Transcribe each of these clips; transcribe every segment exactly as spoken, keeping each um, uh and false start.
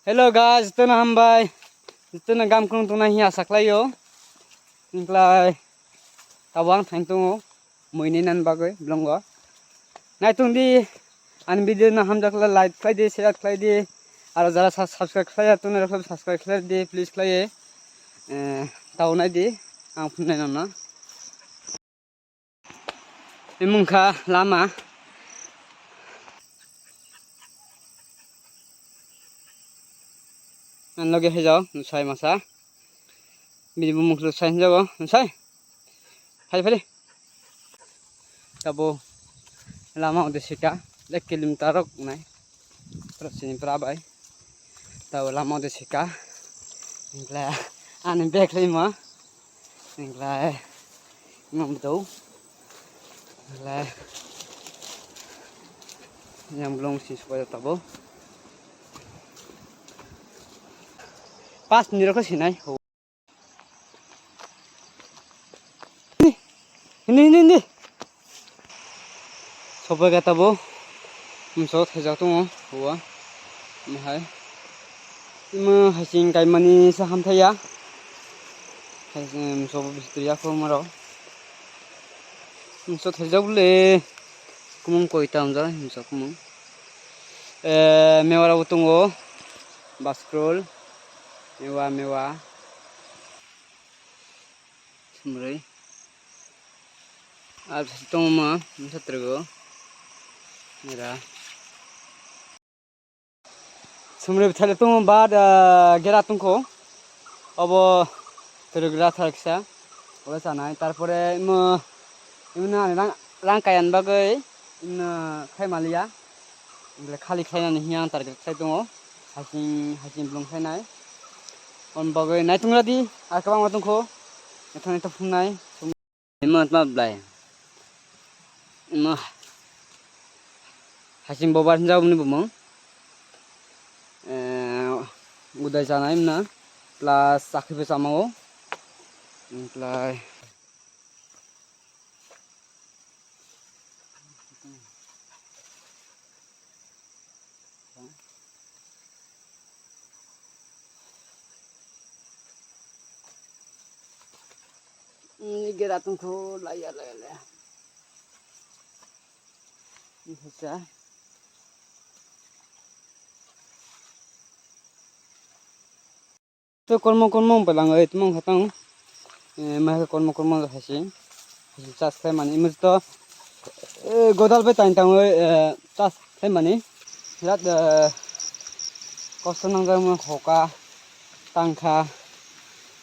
Hello guys, jotono hambai. Jotono gam kwrwng tongna hiya saklaio. Hinklai tabang thain tongo. Muini nan bagwi blongo. Naitung di ani video no hamjakla like khlai di, share khlai di. Aro jara sa-, subscribe khlai ya, tongna rok subscribe khlai di, please khlai. Eh, tau nai di. Ang phunai nono. Imung kha lama. Ang loge hai jao, nusai masa. Bini bumung khulu sai jago, nusai. Phai phai. Tabo lama ode sika, ek kilometer rok nai. Pura sini pura bai. Tabo lama de sika. Hinklai ani bag lima. Hinklai imam do. Hinklai yang belum si supaya tabo. Pas ni rokho sinai. Hindi, hindi, hindi. Sobai kata bo. Mso thaijak tongo, hua. Mahai. Ima hasing kaimani sa hamthaya. Hasing mso bo bistri yakho maro. Mso thaijak bole. Kumung koi tamjak, mso kumung. Eh, mewa rok tongo. Baskrol. Mewa, mewa. Sumrui. Ar tongma, msa trego. Mera. Sumrui bithale tongo bad, ah, gera tongkho. Obo trego gra tharkisa. Obo chanai. Tarpore imo, imo na rang, rang kayan bagwi, imo khai maliya. Bole khali khlainani hiya ang target khlai tongo. Hasing, hasing blung khlainai. On bagwi naitung radi, ar kwbangma tongkho. Naithok naithok phungnai. Imo tma blai. Imo hasing bobar hinjak bini bumung. Eh, udai chanai mna. Plus chakhibo chamao. Omphlai. Ini gera tungkhu laya laya laya. Ini saja. To kormo kormo wng palang oi tmong khatang. Eh, mai kormo kormo hai se. Hai se chas khlai mani. Imo to, eh, godal bai tang tang oi, eh, chas khlai mani. Birat, eh, kosto nangjak mo hoka, tangkha,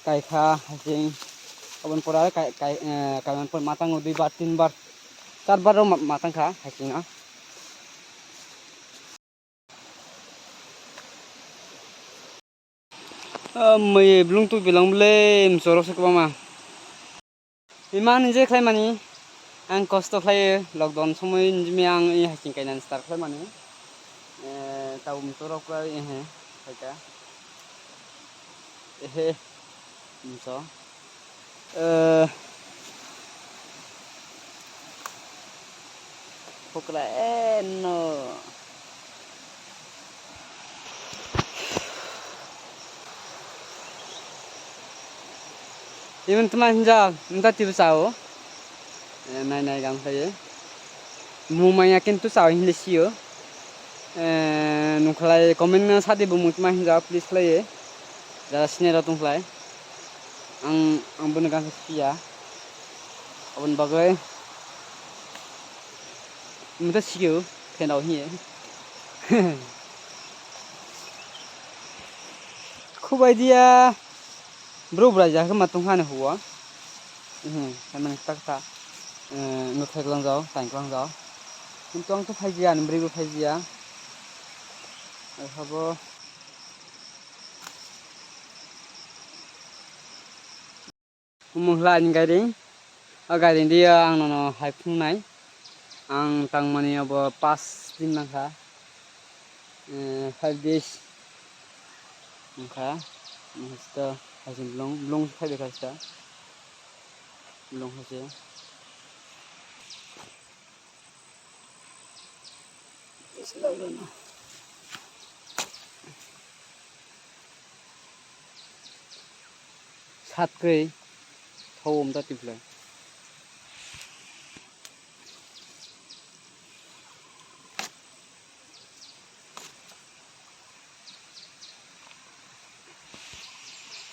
kaikha, hai se. Aboni pore kai, kai, eh, kaiman pore matang o dui bar, tin bar, char bar rok ma-, matang kha, hai se no. Ah, mui blung tu bilang bole msorok se kwbangma. Iman je khlai mani ang kosto khlai lockdown somoi nijimi ang i hiking kainan start khlai mani. Eh, tau msorok kwrwi ehe khaika. Ehe. Mso. Eh. Pokra, eh, no. Even tuma hinjak, nta tibu sao. Eh, nai nai gam khaye. Mumaya kintu sao hinle sio. Eh, nukhalai comment na sadi bu mutma hinjak, please khlaiye. Jara sini rok tongkhlai. Ang, ang bono gangsa phiya. Aboni bagwi mutha sikio, phenao hiye. Khubai dia. Bro bwrajak khe ma tongkha ani huo. Mhm, samani tak ta. Eh, no thai klang jao, tai klang jao. Kintu ang to phai jia, ani bwrwi bo phai jia. Ai habo. Mungla ani gairing. O gairing dia ang nono hai phunuknai. Ang tangmani obo pas din nangkha. Eh, five days. Wngkha. Wngkha sita haising blong, blong phai bai kha sita. Blong haise. Hat kwrwi thau umta tiplai.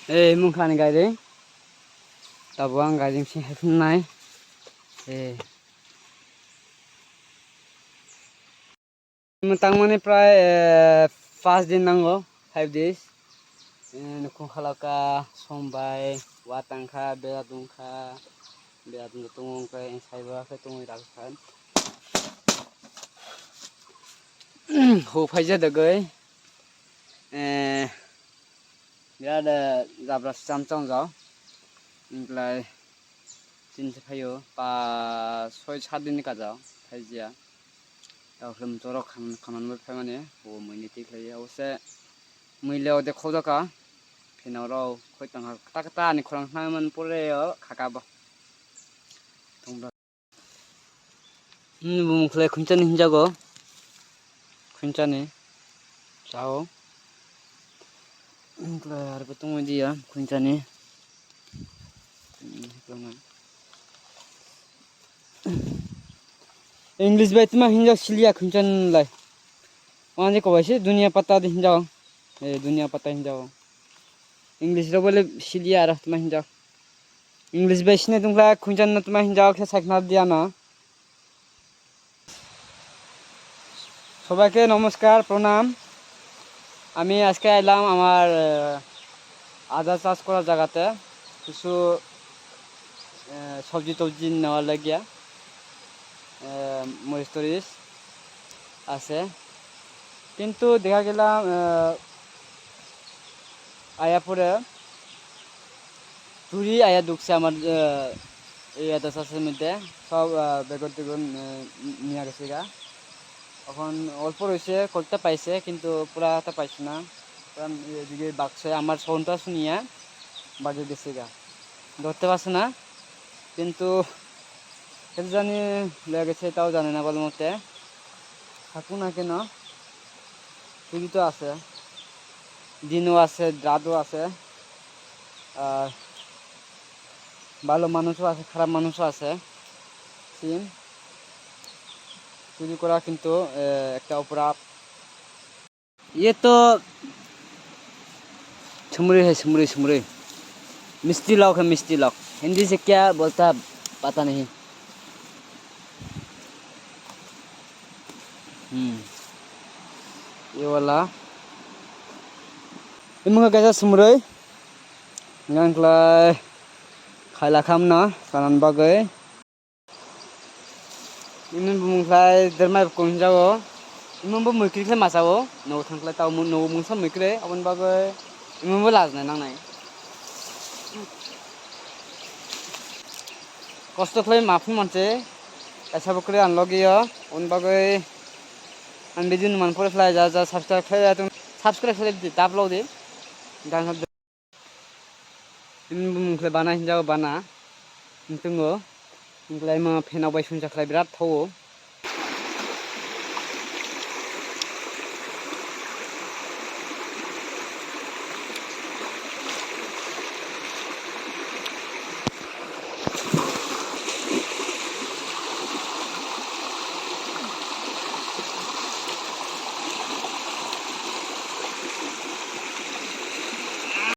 Eh, mungkha ni gari. Tabuk ang gari sing hai phunai. Eh. Tangmani prai, eh, pas din nango, five days. Eh, nukhung khalaka, sombai, watangkha, bera dungkha, bera dungkha tungkha, saiba khe tungwi rakha. Ho phaija dagoi, eh, birat, eh, jabra cham cham jao. Wngklai, chini se phaio, pa soi sat din ni kaja, phaijia. Tao khlum chorok khan, khanan bai phaimani, o mui ni tikhlai, o se mui le ode khojakha, phina rao khoi tangkha, kata kata ani khorang khnai man pore o khaka bo. Thung bra. Hmm, bumung khlai khunchani hinjago. Khunchani. Chao. Khlai ar bo tongwi diya khunchani. Hmm, khlai. English bai tma hinjak silia khunchan lai. Wanje ko bai se dunia pata de hinjak. Eh, dunia pata hinjak. English ro bole silia aro tma hinjak. English bai sine tungkha khunchan na tma hinjak se sakna diya na. সবাইকে নমস্কার, প্রণাম। আমি আজকে আইলাম আমার, আহ, আদা চাষ করার জায়গাতে কিছু, আহ, সবজি টবজি নেওয়ার লাগিয়া, আহ, মরিচ টরিচ আছে। কিন্তু দেখা গেলাম, আহ, আয়া পরে চুরি আয়া ঢুকছে আমার, আহ, এই আদা চাষের মধ্যে। সব, আহ, বেগুন টেগুন, আহ, নিয়ে গেছে গা। এখন অল্প রয়েছে, কয়েকটা পাইছে, কিন্তু পুরাটা পাইছে না। কারণ এদিকে বাক্সে আমার সাউন্ডটা শুনিয়া বাগে গেছে গা, ধরতে পারছে না। কিন্তু এটা জানি লেগেছে, এটাও জানে না ভালো মতে। থাকুক না কেন, চুরি তো আছে, দিনও আছে, রাতও আছে। আর ভালো মানুষও আছে, খারাপ মানুষও আছে। Same চুরি করা কিন্তু, এ, একটা অপরাধ। ये तो छुमरी है, छुमरी, छुमरी। मिस्टी लॉक है, मिस्टी लॉक। हिंदी से क्या बोलता है, पता नहीं। Hmm. Iwala. Imung kaisa sumrui. Ngang klai khaila khamna sanan bagwi. Imung bumung klai dermai kung jago. Imung bo mui kri klai masao. Nogo thang klai tao nogo mungsa mui kri abon bagwi. Imung bo laj nai nang nai. Kosto khlai ma phung manse, kaisa bo kwrwi ang logi o, aboni bagwi ang video nung man pore khlai ja, ja subscribe khlai ja, subscribe khlai di, dap lo di. Dan hab ini bumung khlai bana hinjao bana, hintungo, hinklai ma pheno bai sunsa khlai birat tho.